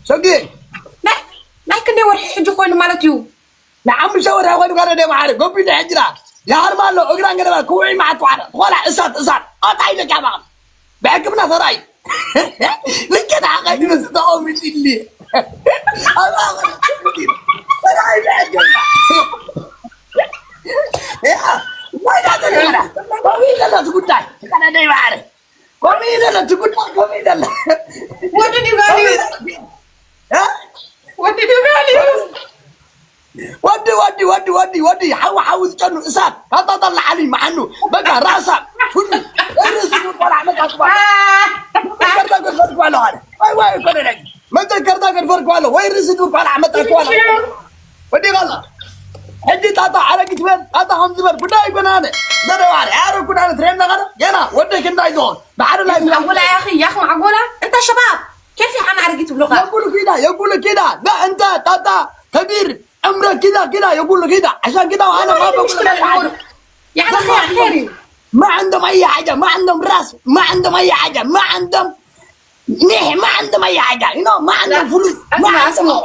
ሰጊ ናይ ክንደይ ወርሒ ሕጂ ኮይኑ ማለት እዩ? ንሓሙሽተ ወርሒ ኮይኑ ካለ ደይ ማሓሪ ጎቢሉ ሕጅራ ይሃርማ ኣሎ። እግራ እንገለባ ክውዒ ማዓት ዋዕረ ትኾላ እሳት እሳት ኣታ ኢለካ ማቕ ብሕክምና ተራይ ልክት ሓቐይ ድመስል ተቐሚጥሊ ወይዳ ተገራ ኮሚደለት ጉዳይ ቀዳደይ ማዕረ ኮሚደለት ጉዳይ ኮሚደለ ወዲ ዲጋሊ ወዲ ዲጋሊ ወዲ ወዲ ወዲ ወዲ ወዲ ሓዊ ሓዊ ዝጨኑ እሳት ካብታ ጠላዓሊ መዓኑ በቃ ራሳ ኩሉ ርእሲ ቆልዓ መጣ ክባል ከርታ ገድፈር ክባል ኣለ ወይ ወይ ኮነ ነጊ መጠ ከርታ ገድፈር ክባል ወይ ርእሲ ቆልዓ መጣ ክባል ወዲ ጋላ ሕጂ ጣጣ ዓረጊት በል ጣጣ ከም ዝበል ጉዳይ ኣይኮናነ ዘረባሪ ኣረ ኩዳነ ትሬን ነገር ገና ወደ ክንዳይ ዞን ብሓደ ላይ معقولة يا أخي يا أخي معقولة أنت شباب كيف يا عم عرقي تبلغها የጉሉ ኪዳ የጉሉ ኪዳ ዳ እንተ ጣጣ ከቢር ዕምረ ኪዳ ኪዳ የጉሉ ኪዳ ዓሻን ኪዳ ዋና ማ በጉሉ يعني خير خير ما عندهم اي حاجه ما عندهم راس ما عندهم اي حاجه ما عندهم نيح ما عندهم اي حاجه you know ما عندهم فلوس ما اسمع عندهم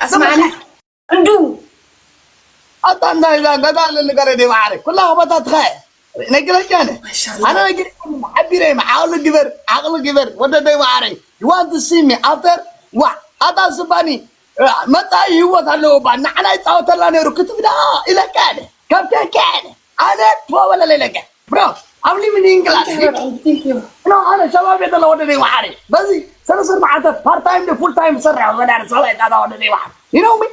اسمع اي حاجه اسمعني عنده ኣታ እንታይ እዛ ገዛ ኣለኒ ገረ ደይ ማዕረ ኩላ ከቦታት ኸ ነግረካ ነ ኣነ ነግር ሓቢረ ዓቕሊ ግበር ዓቕሊ ግበር ወደ ደይ ማዕረ you want to see me after ዋ ኣታ ስባኒ መጻኢ ህይወት ኣለዎ ባ ንዓና ይጻወተላ ነይሩ ክትብዳ ኢለካ ነ ከብከካ ነ ኣነ ትወበለለ ኢለካ bro I'm living in England no ኣነ ሸባብ የለ ወደ ደይ ማዕረ በዚ ሰለስተ መዓልታት part time ደ full time ዝሰርሕ ወዳር ሰብኣይ ጣጣ ወደ ደይ ማዕረ you know me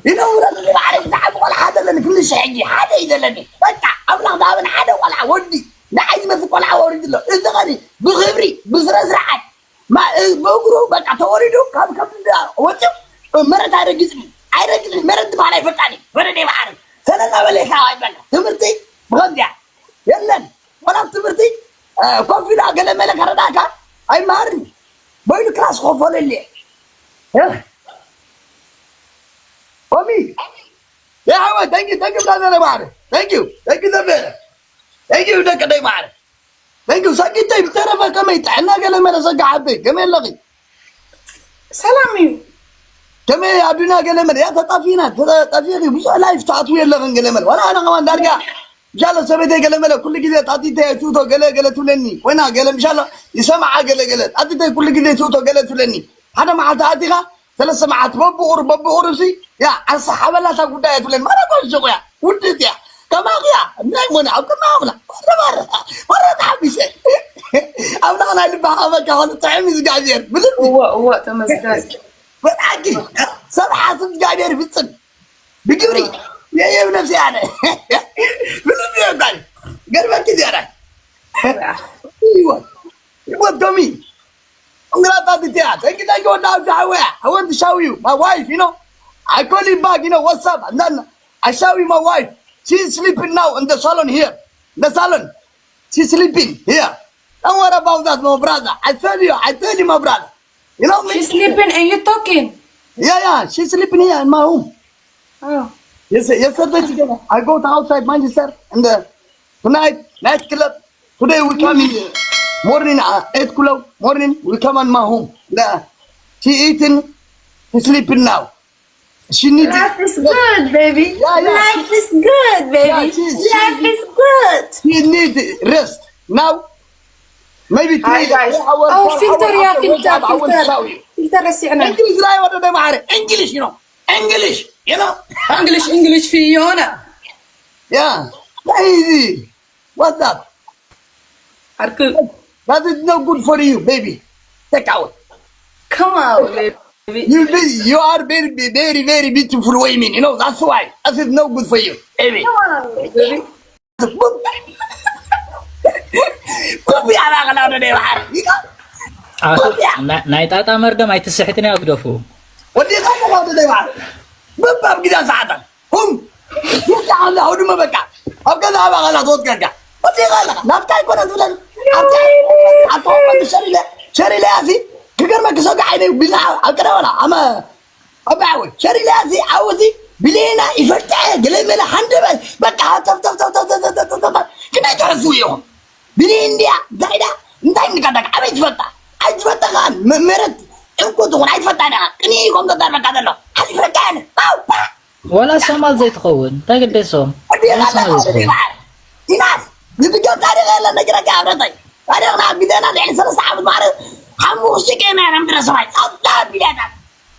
you know ወደ ደይ ማዕረ ብዛዕባ ቆልዓ ሓደ ኣለኒ ክልተ ሽሕ ሕጂ ሓደ እዩ ዘለኒ በቃ ኣምላኽ ዝሃበኒ ሓደ ቆልዓ ወዲ ንዓይ ዝመስል ቆልዓ ወሪዱ ኣሎ እዚ ኸኒ ብኽብሪ ብስነ ስርዓት ብእግሩ በቃ ተወሊዱ ካብ ከብዲ ወፂኡ መሬት ኣይረግፅን እዩ ኣይረግፅን መሬት ዝበሃል ኣይፈልጣን እዩ ወደ ደይ ማዕረ ሰለና በለ ይካባ ይበላ ትምህርቲ ብኸምዚያ የለን ወላ ትምህርቲ ኮፍ ኢላ ገለ መለ ከረዳእካ ኣይመሃርን እዩ በይኑ ክላስ ክኸፈለሉ እየ ኮሚ يا عواد thank you thank you brother ማዕረ thank you thank you ዘበለ thank you ደቂ ደይ ማዕረ thank you ሰጊተይ ብተረፈ ከመይ ጥዕና ገለ መለ ሰጋ ዓበይ ከመይ ኣለኺ ሰላም እዩ ከመይ ኣዱና ገለ መለ ያ ተጣፊና ተጣፊኺ ብዙሕ ላይፍ ተኣትዊ የለኽን ገለ መለ ዋላ ኣነ ከማን ዳርጋ ጃለ ሰበይተይ ገለ መለ ኩሉ ግዜ ጣጢተይ ኣይትውቶ ገለ ገለ ትብለኒ ኮይና ገለ ምሻሎ ይሰምዓ ገለ ገለ ጣጢተይ ኩሉ ግዜ ትውቶ ገለ ትብለኒ ሓደ መዓልቲ ኣቲኻ ሰለስተ መዓልቲ በብቑሩብ በብቑሩብ ሲ ያ ዓሳ ሓበላታ ጉዳይ ኣይትብለኒ ማራ ጓል ሸቑያ ውድት እያ ከማኺ እያ እንታይ ሞነ ኣብ ቅድሚ ኣምላኽ ማረ ማረ ማረ ተሓቢሰ ኣምላኽ ናይ ልቢ ሃበካ ኾነ ጥዕም እግዚኣብሔር ብልቢ እወ እወ ተመስገን ወዳቂ ሰብ ሓስብ እግዚኣብሔር ይፍጽም ብግብሪ የየብ ነፍሲ ያለ ብልቢ ይባል ገርበኪ ዚያዳ ይወት ይወት ከሚ እንግላታ ድትያ thank you thank you ወዳ ኣብዛ ሓወያ I want to show you my wife you know I call you back you know what's up and then I show you my wife she's sleeping now in the salon here the salon she's sleeping here don't worry about that my brother I tell you I tell you my brother you know me She's sleeping and you talking. Yeah, yeah, she's sleeping here in my home. Oh. Yes, yesterday together, I go to outside Manchester and uh, tonight night club. Today we come in uh, morning uh, eight o'clock morning. We come on my home. The, she eating, she sleeping now. She need Life is good, baby. Yeah, yeah. Life is good, baby. Yeah, she- she- Life is good. she need rest now. Maybe Hi three, guys. four hours. Oh, four filter, hours yeah, after filter, workout, I will filter. show you. Filter رسعنا. English لا يا ولد ما عارف. English, you know. English, you know. English, English في يونا. Yeah. Easy. What's up? أركل. That is no good for you, baby. Take out. Come on, baby. You be, you are very very very beautiful women. You know that's why. That is no good for you, baby. Come on, baby. Bubi ala kala na de bahar. You know. ኣቶ ናይ ጣጣ መርገም ኣይትስሕትን እያ ግደፉ What do you call about the bahar? Bubi am gida saatan. Hum. Bubi ala hudu mabaka. Am kada aba kala tot kaka. What do you call? Nafta ko na tulan. Am kaya. Ato ma shari le. Shari le asi. Kigar ma kiso ka aine bila. Am kada wala. Ama Abawe, ሸሪላ እዚ ዓወዚ ብሌና ይፈልጠ ገለ መለ ሃንደበ በቃ ተፍ ተፍ ተፍ ተፍ ተፍ ተፍ ተፍ ክንደይ ትሕዝው ኢኹም ብሌን እንድያ እንታይ ዳ እንታይ ንቀደቅ ኣበይ ትፈልጣ ኣይትፈልጠ ከኣ መመረት እኮ ትኹን ኣይትፈታን ኢኻ። ቅኒ ኢኹም ተዛርበካ ዘሎ። ኣይትፈታን። ኣውታ። ወላ ሶማል ዘይትኸውን እንታይ ግደሶም? ወዲ ወላ ኻላ ሶማል ወዲ ዘይትኸውን። በዓል። ኢናፍ። ንብጆ ታሪኽ የለን ነጊረካ ኣብረተይ። ታሪኽና ግዜና ልዕሊ ሰለስተ ዓመት ማዕረ ሓሙሽተ ቄና ኢና ምድረ ሰማይ። ጸብታ ቢልያታት።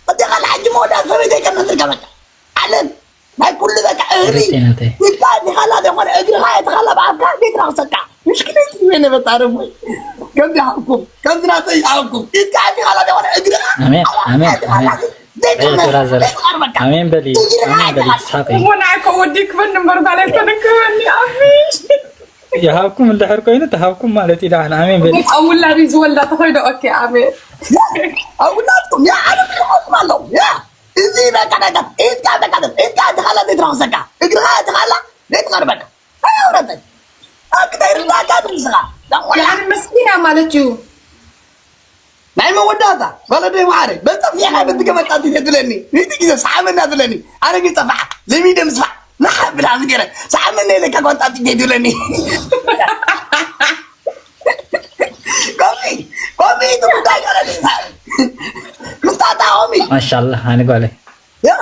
ወዲ ኻላ ሕጂ መወዳእታ ሰበይተይ ከም ትርከበካ። ዓለም ናይ ኩሉ በቃ እህሊ። ሪቴ ናተይ። ኢድካ እቲ ኻላ ደኾነ እግርኻ እቲ ኻላ ብኣፍካ ቤት ራኽሰካ። ምሽክነት ይበነ በጣረሙ። ከምዚ ሓኩም። ከምዚ ናተይ ሓኩም። ኢድካ እቲ ኻላ ደኾነ እግርኻ። ኣሜን፣ ኣሜን፣ ኣሜን። ዘይትመ-፣ ኤርትራ ዘር-፣ ዘይትቐርበካ። ኣሜን በሊ፣ ኣሜን በሊ፣ ትስሓቂ። እሞ ንዓይ ከ ወዲ ክበኒ እምበር ጓል ኣይኮነን ክበኒ፣ ኣሜን። ይሃብኩም እንድሕር ኮይኑ ተሃብኩም ማለት እዩ። ደሓን ኣሜን በሊ። ኣብ ውላድ እዩ ዝወልዳ ተኾይኑ፣ ኦኬ፣ ኣሜን። ኣብ ውላድኩም፣ ያ፣ ኣነ ክልኦኩም ኣለዉ። ያ፣ እዚ በቃ፣ በቃ፣ ኢድካ፣ በቃ፣ ኢድካ፣ ተኻላ ዘይትረኽሰካ። እግርኻ፣ ተኻላ ዘይትቐርበካ። ኣይ፣ ኣውረተይ። ኣክታይ ርዳካ፣ ድምስኻ። ዳቆላ። ያኒ መስኪና ማለት እዩ። ናይ መወዳእታ ወለደይ ማዕረ በጠፊዐ በትገመጣ ትለኒ። ንይቲ ግዜ ሰዓመና ትለኒ። ኣነ ግን ጠፋዓ ለሚደ ምስፋዕ ናብላ ዝገረ ሰዓመና ኢለካ ጓንጣ ትጌ ትብለኒ። ኮሚ ኮሚ ትጉዳይ ገረ ምስታታ ኮሚ ማሻላ ኣነ ጓለይ ያ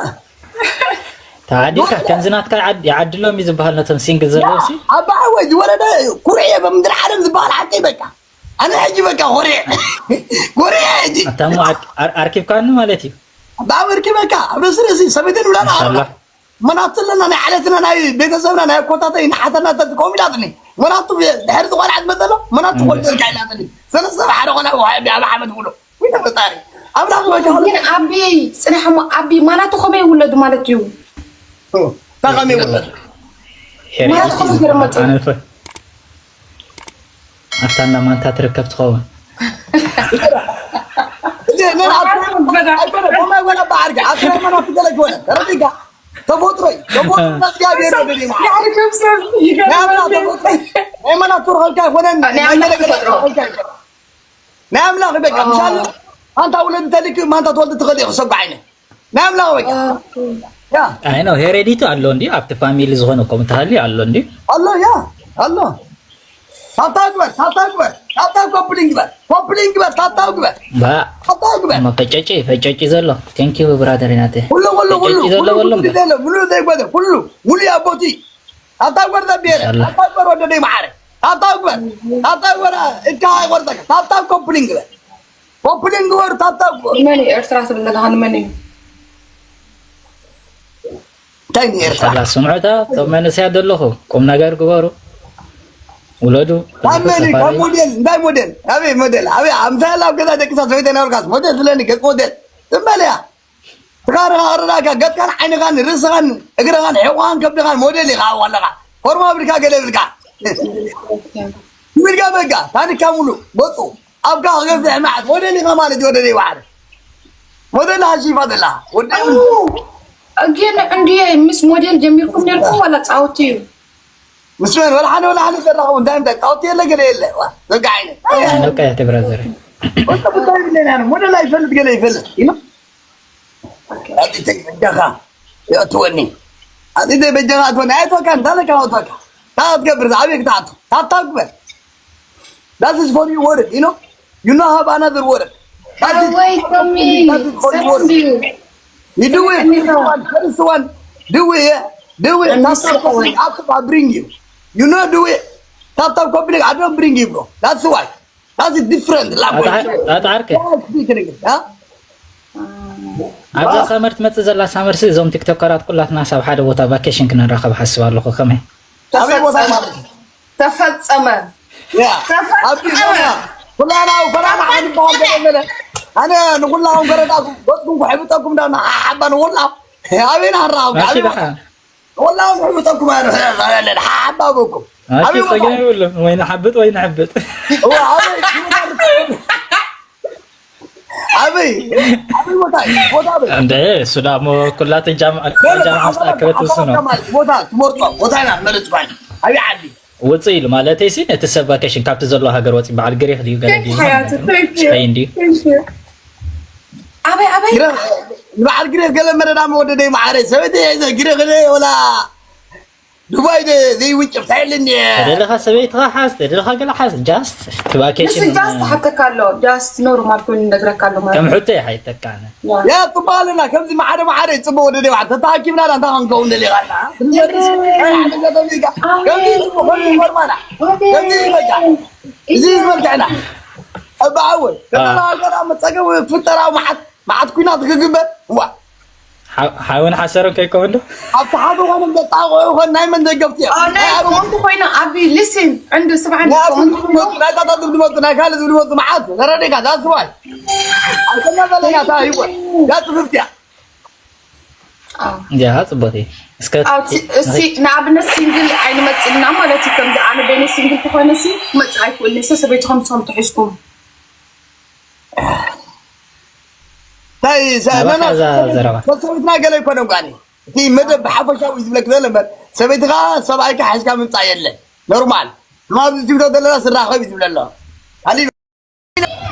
ተዓዲልካ ከምዚ ናትካ ይዓድ- ይዓድሎም እዩ ዝበሃል ነቶም ሲንግል ዘለዉ ሲ ኣባይ ወይ ዝወረደ ኩርዕየ በምድሪ ዓለም ዝበሃል ሓቂ በቃ ኣነ ሕጂ በቃ ኮርየ ኮርየ ሕጂ ኣታሞ ኣር- ኣር- ኣርኪብካኒ ማለት እዩ ብኣበርኪ በቃ ኣብ ርእሲ ርእሲ ሰበይተን ውላዳ ማሻላ መናቱ ኣለና ናይ ዓለትና ናይ ቤተሰብና ናይ ኣኮታተይ ንሓተና ተትከው ኢላትኒ መናቱ ድሕሪ ዝቆልዓ ዝመጠሎ መናቱ ቆልጠልካ ኢላትኒ ሰለስተ ሓደ ቆልዓ ወሃቢ ኣብ ዓመት ብሎ ወይ ተፈጣሪ ኣምላኽ ወይ ተፈጣሪ ግን ኣቢ ጽናሕ እሞ ኣቢ ማናቱ ከመይ ይውለዱ ማለት እዩ ታኸሚ ይውለድ ማናቱ ከመይ ገይሮም መጡ ኣነፈ ኣብታ እንዳ ማንታ ትርከብ ትኸውን ተፈጥሮይ ተፈጥሮ ናይ መና ተረኸብካ ኣይኮነን ናይ ኣምላኽ በቃ ምሻል ማንታ ውለድ ተልክ ማንታ ትወልድ ትኽእል ኢኹ ሰብ ዓይነ ናይ ኣምላኽ በቃ ያ ኣይ ነው ሄሬዲቲ ኣሎ እንዲ ኣብቲ ፋሚሊ ዝኾነ ከምኡ ተሃልዩ ኣሎ እንዲ ኣሎ ያ ኣሎ ታብታ ግበር ታብታ ግበር ታብታ ኮፕሊንግ ግበር ኮፕሊንግ ግበር ታብታ ግበር ባ ታብታ ግበር እሞ ፈጨጪ ፈጨጪ ዘሎ ቴንክ ዩ ብራደር ናተ ኩሉ ኩሉ ኩሉ ፈጨጪ ዘሎ ኩሉ በሎ ኩሉ ግዜ የለ ሙሉ ዘይጎደ ኩሉ ሙሉ ኣቦቲ ታብታ ግበር ዘቢሄረ ኢንሻላህ። ታብታ ግበር ወደደይ ማዕረ ታብታ ግበር ታብታ ግበር እካ ኣይቆርጠካ ታብታ ኮፕሊንግ ግበር ኮፕሊንግ ግበር ታብታ ግበር ንመን እዩ ኤርትራ ትብል ዘለኻ ንመን እዩ እንታይ ንኤርትራ ኢንሻላህ ስምዑታ ቶም መንእሰያት ዘለኹ ቁም ነገር ግበሩ ውለዱ ካብ መን ካብ ሞዴል እንታይ ሞዴል ኣበይ ሞዴል ኣበይ ኣምሳያ ኣብ ገዛ ደቂ ሰባት ሰበይተይ ናብልካስ ሞዴል ስለኒ ገጽ ሞዴል ዝም በል እያ ትኻርኻ ክረዳእካ ገጽካን ዓይንኻን ርእስኻን እግርኻን ሕቆኻን ከብድኻን ሞዴል ኢኻ ኣብኡ ኣለኻ ፎርማ ብልካ ገለ ብልካ ትብልካ በጋ ታንካ ሙሉ ገጹ ኣብካ ክገዝሕ መዓት ሞዴል ኢኻ ማለት እዩ ወደደይ ባዕሪ ሞዴል ሃሺፋ ዘላ ወደ ግን እንዲ ምስ ሞዴል ጀሚርኩም ነርኩም ዋላ ጻውቲ እዩ ምስ መን ወላ ሓደ ወላ ሓደ ዘራኸቡ እንታይ ምታይ ጻውቲ የለ ገለ የለ ዋ ዘጋ ዓይነት ነቀ ብራዘር ወደ ጉዳይ ብለና ነው ሞዴል ኣይፈልጥ ገለ ይፈልጥ ይኖ ኣጥተይ በጃኻ የእትወኒ ኣጥተይ በጃኻ ኣትወኒ ኣይትወካ እንታለካ ወትወካ ታትገብር ኣብየ ክትኣቱ ታታግበር That is for you word, you know? You know have another word. That is, Wait for me. That is for you word. Thank you. You do it. First one, first one, do it, yeah? Do it. And Tap, this tap, one. Coupling, I, I bring you. You know, do it. Tap, tap, coupling, I don't bring you, bro. That's why. That's a different language. ኣጣዓርከ Yeah, speak in English, huh? ኣብዛ ሳመር ትመፅእ ዘላ ሳመር ሲ እዞም ቲክቶከራት ኩላትና ሳብ ሓደ ቦታ ቫኬሽን ክንራኸብ ሓስብ ኣለኹ ከመይ ኣበይ ቦታ ማለት እዩ? ተፈጸመ ያ ኣብዚ ዞና ኩላና ፈራና ሓንባል ገለ ኣነ ንኩላኹም ገረዳኩም ገጽኩም ክሕብጠኩም ዳ ሓባ ንኩላ ኣበይና ሓራኹም ማሺ ኣበይ ደሓ ንኩላኹም ክሕብጠኩም ኣለ ሓባ በኩም ማሺ ኣበይ ቦታ ፀገም ይብሉ ወይ ንሓብጥ ወይ ንሕብጥ እዋ ኣበይ ኣበይ ኣበይ ቦታ እዩ? ቦታ ኣበይ እንደ እሱ ዳሞ ኩላተ ጃምዓ ጃምዓ ምስ ኣከበት እሱ ነው ቦታ ትመርጾ ቦታ ኢና መርጽ ባል ኣበይ ዓዲ ውፅእ ኢሉ ማለተይ ሲ ነቲ ሰብ ቫኬሽን ካብቲ ዘሎ ሃገር ወፂ በዓል ግሪክ ድዩ ገለ ድዩ Thank you, Hayati. Thank you. ስፐይን ድዩ Thank you. ኣበይ ኣበይ ንበዓል ግሪክ ገለ መረዳ መወደደይ መዓረይ ሰበይቲ ሒዘ ግሪክ ደ ወላ ዱባይ ዘይውጭ ፍታይልኒ። ተደለኻ ሰበይትኻ ሓዝ፣ ተደለኻ ገለ ሓዝ። ጃስት እቲ ቫኬሽን ጃስት ሓተካ ኣሎ። ጃስት ኖርማል ኮይኑ ነግረካ ኣሎ ማለት ከም ሕቶ ይሓይተካነ። ያ ጽባልና ከምዚ ማዕረ ማዕረ ጽቡቅ ወደ ደዋ ተታኪብና ዳ እንታ ክንከውን ደሊኻና። ከምዚ ጽቡቅ ከምዚ ኖርማላ ከምዚ በቃ እዚ መልክዕና። እባዓወ ከመና ሀገር መጸገብ ፍጠራው ማዓት ማዓት ኩናት ክግበር ዋ ሓውን ሓሰርን ከይከውን ዶ ኣብቲ ሓደ ኾነ ዘጣቆ ይኾን ናይ መን ደገፍቲ እዮም። ናይ ኣሮሞንቱ ኮይኑ ኣብ ሊስን ዕንዱ ስብዓን ናይ ኣሮሞንቱ ዝመጡ ናይ ታታ ዝመጡ ናይ ካልእ ዝመጡ ማዓት ተረዲካ that's why ኣይተናበለና ታ ይወ that's fifty ያ ጽቡቅ እስከ እስቲ ንኣብነት ሲንግል ኣይንመጽእና ማለት እዩ። ከምዚ ኣነ በይነ ሲንግል ተኾነ ሲ ክመጽእ ኣይክእልን። ሲ ሰበይትኹም ንሶም ትሒዝኩም እንታይ ናባኻ እዛ ዘረባ ሰበይትና ገለ ኣይኮነን ጓኒ እቲ መደብ ብሓፈሻዊ እዩ ዝብለክ ዘሎ እምበር ሰበይትኻ ሰብኣይካ ሓዝካ ምምፃእ የለን ኖርማል ማዚ ዝብሎ ዘለና ስራኸብ እዩ ዝብለ ኣሎ ካሊእ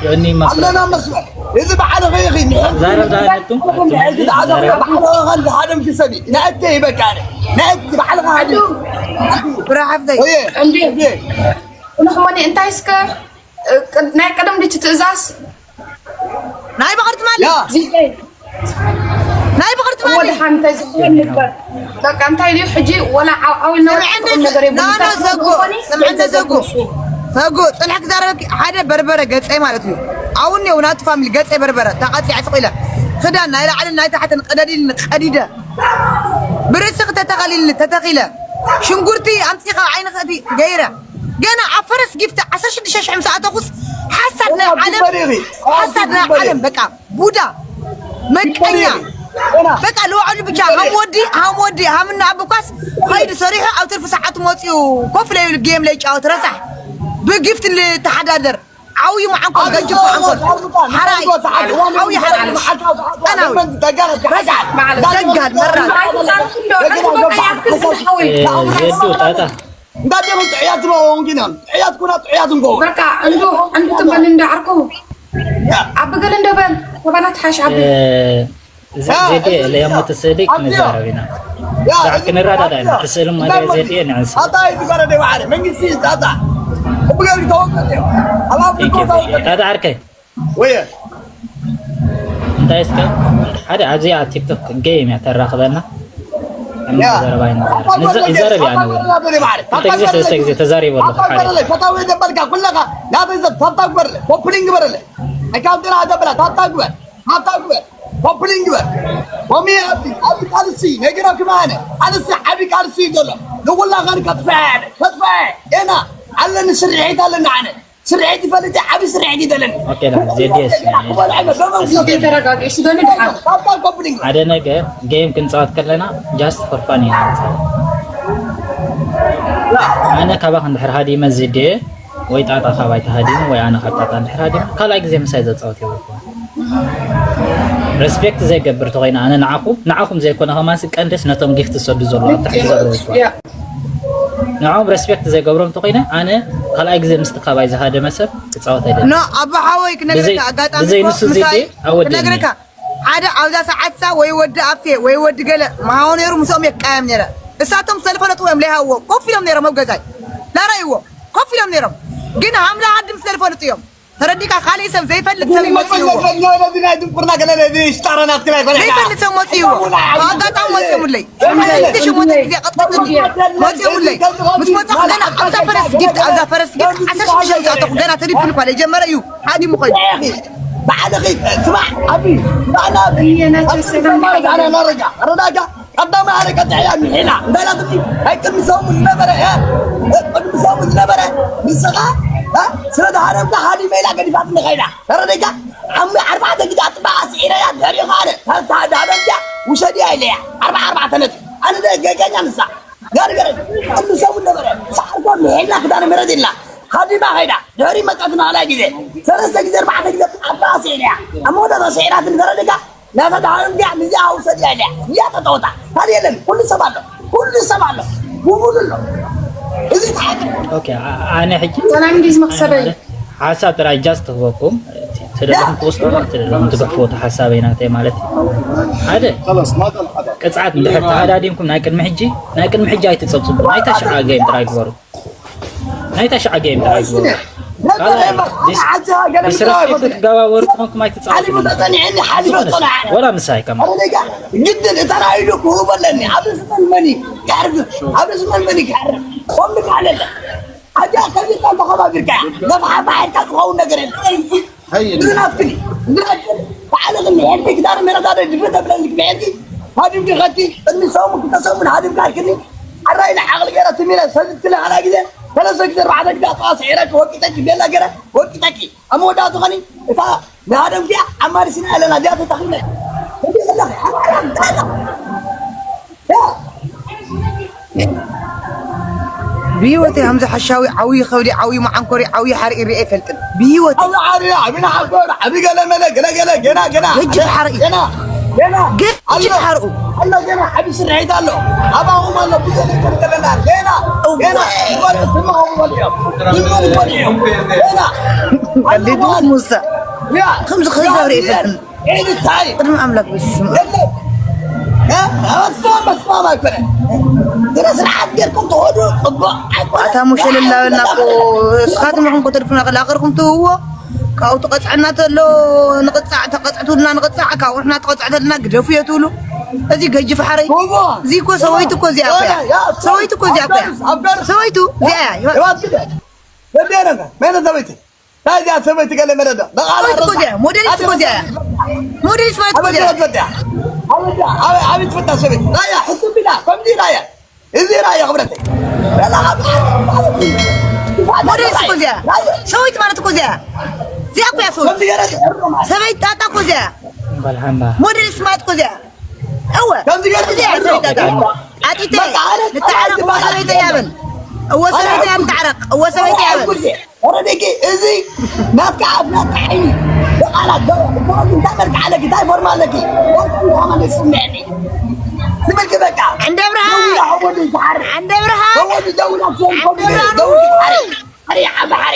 ዮኒ መስሎ ኣለና መስመር እዚ ባዕልኺ ኢኺ ንሕን ዛረብ ዛረብ ንሕን ዝዓዘኹ ባዕልኺ ኸን ዝሃደምኪ ሰብ እዩ ናእከ ይበቃ ኣነ ናእከ ባዕልኻ ሃዲ ብራሓፍተይ ወየ እንዲ እንዴ ንሕሞኒ እንታይ እስከ ናይ ቀደም ድቲ ትእዛዝ ናይ ብቕርት ማለት ያ ዚደይ ናይ ብቕርት ወደ ማለት ሓንተ ዝብሎ ንግበር በቃ እንታይ ድዩ ሕጂ ወላ ዓውዓው ነው ስምዕንደ ነገር ናና ሰጉ ስምዕንደ ሰጉ ሰጉ ፅንሕ ክዛረበኪ ሓደ በርበረ ገፀይ ማለት እዩ ኣውን የው ናቱ ፋሚሊ ገፀይ በርበረ ተቃፂዐ ስቕ ኢለ ክዳን ናይ ላዕልን ናይ ታሕትን ቀደዲልኒ ቀዲደ ብርእሲ ክተተኸሊልኒ ተተኺለ ሽንጉርቲ ኣምፂኻ ዓይኒ ክእቲ ገይረ ገና ኣብ ፈረስ ጊፍቲ ዓሰርተ ሽዱሽተ ሽሕ ምስ ኣተኹስ ሓሳድ ናይ ዓለም ሓሳድ ናይ ዓለም በቃ ቡዳ መቀኛ በቃ ልውዕሉ ብቻ ሃም ወዲ ሃም ወዲ ሃምና ኣብኳስ ኸይዱ ሰሪሑ ኣብ ትርፊ ሰዓቱ መፂኡ ኮፍ ለይሉ ጌም ለይጫወት ረሳሕ ብጊፍት ልተሓዳደር ዓውዩ መዓንኮን ገጅብ መዓንኮን ሓራይ ዓውዩ ሓራይ ቀናዊ ረሳሕ ዘጋድ መራ ዜዱ ጣጣ እንዳደሩ ጥዕያት ነው ወንጊናን ጥዕያት ኩና ጥዕያት እንኮ በቃ እንዱ እንዱ ትበል እንደ ዓርኩ ኣብ ገለ እንደ በል ተባላት ሓሽ ዓቢ ዜዴ ለየሞ ትስእሊ ክንዛረብ ኢና ዳዕ ክንረዳዳ ኢና ትስእሊ ማለት ዜዴ ንዕንስ ኣታ ይትበረ ደባዓለ መንግስቲ ጣጣ እብገር ተወቀት ኣብ ኣፍሪካ ተወቀት ጣጣ ዓርከይ ወየ እንታይ እስከ ሓደ ኣብዚኣ ኣብ ቲክቶክ ጌም እያ ተራኽበና ያ ዘረባ ይዛረብ እያ ነው ክልተ ግዜ ሰለስተ ግዜ ተዛሪበ ኣለኹ ሓደ ፈታዊ ዘበልካ ኩለኻ ናበይ ሰብ ታብታ ግበርለ ኮፕሊንግ ግበርለ ኣካውንትና ዘበላ ታብታ ግበር ታብታ ግበር ኮፕሊንግ ግበር ኮሚ ኣብቲ ኣብቲ ቃልሲ ነግረኩም ኣነ ቃልሲ ዓቢ ቃልሲ እዩ ዘሎ ንኩላኸን ከጥፍዐ ከጥፍዐ ኤና ኣለኒ ስርሒት ኣለኒ ኣነ ስርሒት ይፈልጥ ዓቢ ስርሒት ይደለኒ ኦኬ ላ ዜዴስ ተረጋጊ እሺ ዶኒ ድሓን ታብታ ኮፕሊንግ ሓደ ነገር ጌም ክንፃወት ከለና just for fun ኢና ንፃወት ኣነ ካባኽ እንድሕር ሃዲመ ዜዴ ወይ ጣጣ ካባይ ተሃዲሙ ወይ ኣነ ካብ ጣጣ እንድሕር ሃዲመ ካልኣይ ግዜ ምሳይ ዘፃወት የብልኩ ሬስፔክት ዘይገብር ተኮይነ ኣነ ንዓኹም ንዓኹም ዘይኮነ ከማንሲ ቀንደስ ነቶም ጊፍት ዝሰዱ ዘለዉ ኣብ ታሕቲ ዘለዉ ንዕኦም ሬስፔክት ዘይገብሮም ተኮይነ ኣነ ካልኣይ ግዜ ምስቲ ካባይ ዝሃደመ ሰብ ክፃወት ኣይደልን ኖ ኣቦ ሓወይ ክነግረካ ኣጋጣሚ ብዘይ ንሱ ዜዴ ኣወደኒ ክነግረካ ሓደ ኣብዛ ሰዓትሳ ወይ ወዲ ኣፌ ወይ ወዲ ገለ ምሃቦ ነይሩ ምስኦም የቃየም ነይረ እሳቶም ሰልፈ ነጥቦ እዮም ለይሃብዎ ኮፍ ኢሎም ነይሮም ኣብ ገዛይ ላረእይዎ ኮፍ ኢሎም ነይሮም ግን ሃምላ ዓዲ ምስ ሰልፈ ነጥቦ እዮም ተረዲካ ካሊእ ሰብ ዘይፈልጥ ሰብ እዩ መፅእዎ ናይ ድንቁርና ገለ ሽጣረናት ክላይ ዘይፈልጥ ሰብ መፅእዎ ኣጋጣሚ መፅኦምለይ ክልተ ሸሞንተ ግዜ ቀጥቅጥኒ መፅኦምለይ ምስ መፅኹ ገና ኣብዛ ፈረስ ጊፍት ኣብዛ ፈረስ ጊፍት ዓሰርተ ሽዱሽተ ዝኣተኹ ገና ትሪፕል እኳ ለይጀመረ እዩ ሓዲሙ ኸይዱ ባዕልኺ ስማዕ ኣቢ ባዕላ ረጋ ረዳጋ ቀዳማ ኣነ ቀጥዕያ ምሒላ እንዳላትኒ ናይ ቅድሚ ሰሙ ዝነበረ ቅድሚ ሰሙ ዝነበረ ንስኻ ስለ ዝሃረምካ ሃዲመ ኢላ ገዲፋትኒ ኸይዳ ተረደይካ ዓሚ ኣርባዕተ ግዜ ኣጥባኣ ስዒረያ ድሕሪኡ ከኣ ኣነ ተረታ ዳደምያ ውሸድያ ኢለያ ኣርባ ኣርባዕተ ነጥቢ ኣነ ገገኛ ንሳ ጋርገረ ቅድሚ ሰሙ ነበረ ሰዓርኮ ምሒላ ክዳነ ምረት ኢላ ሃዲማ ኸይዳ ድሕሪ መጣትና ኻልኣይ ግዜ ሰለስተ ግዜ ኣርባዕተ ግዜ ኣጥባኣ ስዒረያ ኣብ መወዳእታ ስዒራትኒ ተረደይካ ናታ ዳሃረም ዲያ ንዚኣ ውሰድያ ኢለያ እዚኣ ተጠወታ ካልእ የለን ኩሉ ሰብ ኣሎ ኩሉ ሰብ ኣሎ ብሙሉ ኣሎ እዚ ተሓቂ ኦኬ ኣነ ሕጂ ሰላም እንዲዝ መክሰበይ ሓሳብ ጥራይ ጃስት ክበኩም ስለለኹም ትወስዱ ስለለኹም ትግሕፉ እቲ ሓሳበይ ናተይ ማለት እዩ ሓደ خلاص ما تنحدر ቅጽዓት እንድሕር ተሃዳዲምኩም ናይ ቅድሚ ሕጂ ናይ ቅድሚ ሕጂ ኣይትጸብጽቡ። ናይ ታሽዓ ጌም ጥራይ ግበሩ። ናይ ታሽዓ ጌም ጥራይ ግበሩ። ካልኣይ ዲስረስፔክት ክትገባበሩ ተኾንኩም ኣይትጻወቱ። ሓሊቡ ተጸኒዐኒ ሓሊቡ ተጸኒዐ ወላ ምሳይ ከማ ግድን እታ ራእዩ ክህቦ ኣለኒ ኣብ ስመን መኒ ክሕርፍ ኣብ ስመን መኒ ክሕርፍ ኮም ካለለ ኣጃ ከዚካ ተኸባቢርካ ነፋሓፋ ሓይልካ ክኸውን ነገር የለ እዝናትክኒ እዝናትክኒ ባዕልኽኒ ሄድኪ ክዳር መረዳደ ድፍረ ተብለልክ ብሄድኪ ሃዲምኪ ኸድኪ ቅድሚ ሰሙን ክልተ ሰሙን ሃዲምካ ኣልክኒ ዓራይ ንዓቕሊ ገይረ ትሚለ ሰልትክለ ኻልኣ ግዜ ሰለስተ ግዜ ኣርባዕተ ግዜ ኣጥቓ ስዒረኪ ወቂጠኪ ቤላ ገይረ ወቂጠኪ ኣብ መወዳእቱ ኸኒ እታ ንሃደምኪያ ዓማሪ ሲና ኣለና እዚኣ ተተኺለ እንዲ ዘለኺ ኣማራ እንታይ ኣለኺ ብህይወተይ ከምዚ ሓሻዊ ዓብዪ ከብዲ ዓብዪ መዓንኮሪ ዓብዪ ሓርኢ ሪኤ ኣይፈልጥን። ብህይወተይ ኣብዚ ዓብዪ ዓብዪ ንሓጎር ዓብዪ ገለ መለ ገለ ገለ ገና ገና ገጅፍ ሓርኢ ገና ገና ገጅፍ ሓርኡ ኣሎ ገና ዓብዪ ስርሒት ኣሎ ኣባኹም ኣሎ ብዙ ነገር ዘለና ገና ገና ዝበልዑ ትማኹም በልዑ ትማኹም በልዑ ገና ቀሊዱ ሙሳ ከምዚ ከዛብ ሪኤ ኣይፈልጥን። ቅድሚ ኣምላክ በስመ ኣብ ኣታ ሙሸ ልላበልና እኮ እስኻትም ኢኹም ከተድፉና ከላቀርኩም ትህዎ ካብኡ ትቐፅዐና ተሎ ንቕፃዕ ተቐፅዕቱልና ንቕፃዕ ካብኡ ንሕና ትቐፅዕ ተልና ግደፉ እዮ ትብሉ እዚ ገጅፍ ሓረይ እዚ እኮ ሰበይቱ እኮ እዚኣ እኮ እያ ሰበይቱ እኮ እዚኣ እኮ እያ ሰበይቱ እዚኣ እያ ሰበይቲ ገለ መረዳ ሰበይቲ እኮ እዚኣ ሞዴሊስት እኮ እዚኣ እያ። ሞዴሊስት ማለት እኮ እዚኣ እያ። ኣበይ ትፈታ ሰበይቲ ራያ ሕሱም ቢላ ከምዚ ራያ እዚ ራያ ክብረተይ ሞዴሊስት እኮ እዚኣ ሰበይቲ ማለት እኮ እዚኣ እያ። እዚኣ እኮ እያ ሰበይቲ። ሰበይቲ ጣጣ እኮ እዚኣ እያ። ሞዴሊስት ማለት እኮ እዚኣ እያ። እወ እዚኣ እያ ሰበይቲ ጣጣ። ኣጢተ ንተዓረቕ እወ ሰበይቲ እያ በል። እወ ሰበይቲ እያ ንተዓረቕ እወ ሰበይቲ እያ በል። ወረደኪ እዚ ናትካ ኣፍ ናትካ ዓይኒ ብቓላት ደወል እንታይ መልክዕ ኣለኪ እንታይ ፎርማ ኣለኪ ወርቁ ማለት ስምዕኒ ትብልኪ በቃ ዓንደ ብርሃን ዓንደ ብርሃን ዓንደ ብርሃን ሓሪ ዓባ ሓሪ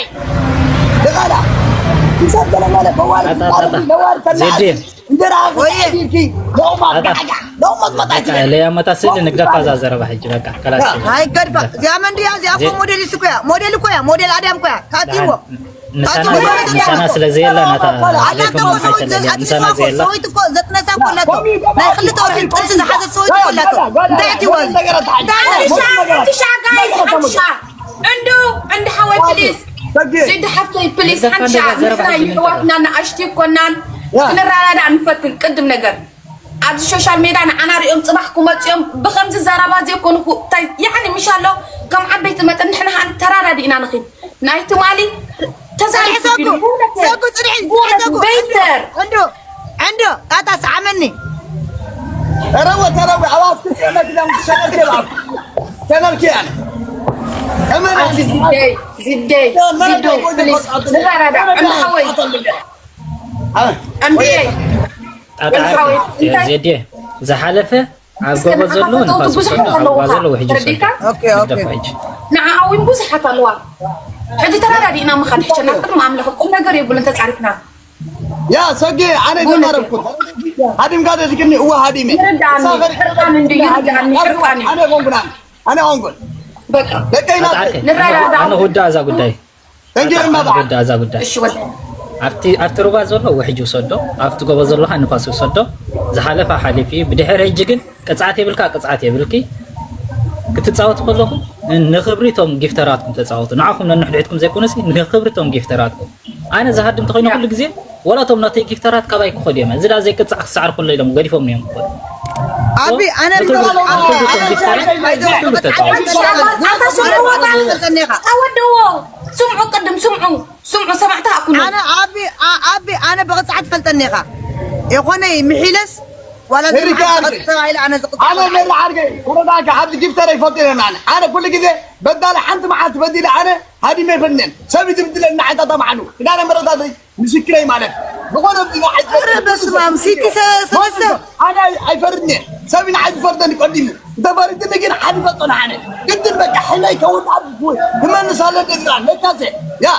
ብቓላ ክሳብ ገለመለ በዋል ለዋል ከላ እንጀራ ክልኪ ለውማ ጋዕጋ ለውማ መጣ ለያመታ ስል ንግደፋ ዛዘረባ ሕጂ በቃ ከላስ ኣይገድፋ እዚኣ መን ድያ እዚኣ እኮ ሞዴሊስት እኮ እያ ሞዴል እኮ እያ ሞዴል ኣዳም እኮ እያ ካቲዎ ምሳና ስለ ዘየላ ናታ ኣላቶ ሰበይት እኮ ዘጥነሳ እኮ ኣላቶ ናይ ክልተ ወርሒ ጥንሲ ዝሓዘት ሰበይት እኮ ኣላቶ እንታይ ትወል ሻ ጋይስ ሓንሻ እንዶ እንዲ ሓወይ ፕሊስ ዜድ ሓፍተይ ፕሊስ ሓንሻ ንሕና ይሕዋትና ንኣሽቲ ይኮናን ክንረዳዳእ ንፈትን ቅድም ነገር ኣብዚ ሶሻል ሜዳ ንዓና ሪኦም ፅባሕ ክመፅኦም ብከምዚ ዘረባ ዘይኮኑ ያኒ ምሻሎ ከም ዓበይቲ መጠን ንሕና ከዓ ተራዳዲእና ንኽድ ናይ ትማሊ ተዛሪሰጉ በይተር ዕንዶ ዕንዶ ጣጣ ሰዓመኒ ተረወ ተረወ ኣባትኩም ሸነልኪ ሸነልኪ ሸነልኪ ያለ ዝደይ ዝደይ ዝዶ ፕሊስ ንረዳዳ ዕንዶ ሓወይ ዕንድየይ ጣጣ ዜድየ ዝሓለፈ ኣብ ጎቦ ዘሎ ንፋስ ይውሰዶ ኣብ ሩባ ዘሎ ውሕጅ ይውሰዶ። ንዓኣ እውን ብዙሓት ኣለዋ። ሕጂ ተረዳዲእና ምኻድ ይሕሸና። ቅድሚ ኣምላኽ ቁም ነገር የብሉን ተጻሪፍና። ያ ሰጌ ኣነ ተማረኩ ሃዲምካ ደድክኒ እወ ሃዲሜ ይርዳኒ ሕርቃን እንዲ ይርዳኒ ሕርቃን እዩ ኣነ ኮንኩና ኣነ ኮንኩን በቃ ደቀይና ንረዳዳ ኣነ ወዳ እዛ ጉዳይ ተንጌርና በዓል። እዛ ጉዳይ ኣብቲ ኣብቲ ሩባ ዘሎ ውሕጅ ውሰዶ፣ ኣብቲ ጎቦ ዘሎ ንፋስ ውሰዶ። ዝሓለፈ ሓሊፉ እዩ። ብድሕሪ ሕጂ ግን ቅፅዓት የብልካ፣ ቅፅዓት የብልኪ። ክትፃወቱ ከለኹም ንኽብሪ እቶም ጊፍተራትኩም ተፃወቱ። ንዓኹም ነንሕድሕድኩም ዘይኮነሲ ንኽብሪ እቶም ጊፍተራትኩም። ኣነ ዝሃድም እንተኾይነ ኩሉ ግዜ ወላ እቶም ናተይ ጊፍተራት ካባይ ክኸዱ እዮም። እዚ ዳ ዘይቅፃዕ ክሰዓር ከሎ ኢሎም ገዲፎም እዮም ክኸዱ። ኣቢ ኣነ ተወደዎ ስምዑ ቅድም ስምዑ ስምዑ ሰማዕታ ኣኩኑ ኣነ ኣቢ ኣቢ ኣነ ብቕፅዓት ትፈልጠኒ ኢኻ የኾነ ምሒለስ ዋላ ተባሂለ ኣነ ዝቕፅዓት ኣነ መሪ ዓርገ ወረዳካ ኣብዚ ጊፍተር ይፈልጥ ኣለና ኣነ ኩሉ ግዜ በዳለ ሓንቲ መዓልቲ በዲለ ኣነ ሃዲመ ይፈልነን ሰብ ይድብድለና ሓንታ ተማዕኑ ክዳነ መረዳተይ ምስክረይ ማለት ዝኾነ ኧረ በስመ ኣብ ሲቲ ሰለስተ ኣነ ኣይፈርድን እየ ሰብ ኢና ዝፈርደኒ ቀዲሙ እንተፈሪድኒ ግን ሓሊፈ ጸናሕነ ግድን በቃ ሕነይ ከውጣ ክመልስ ኣለኒ እግራ ለካሴ ያ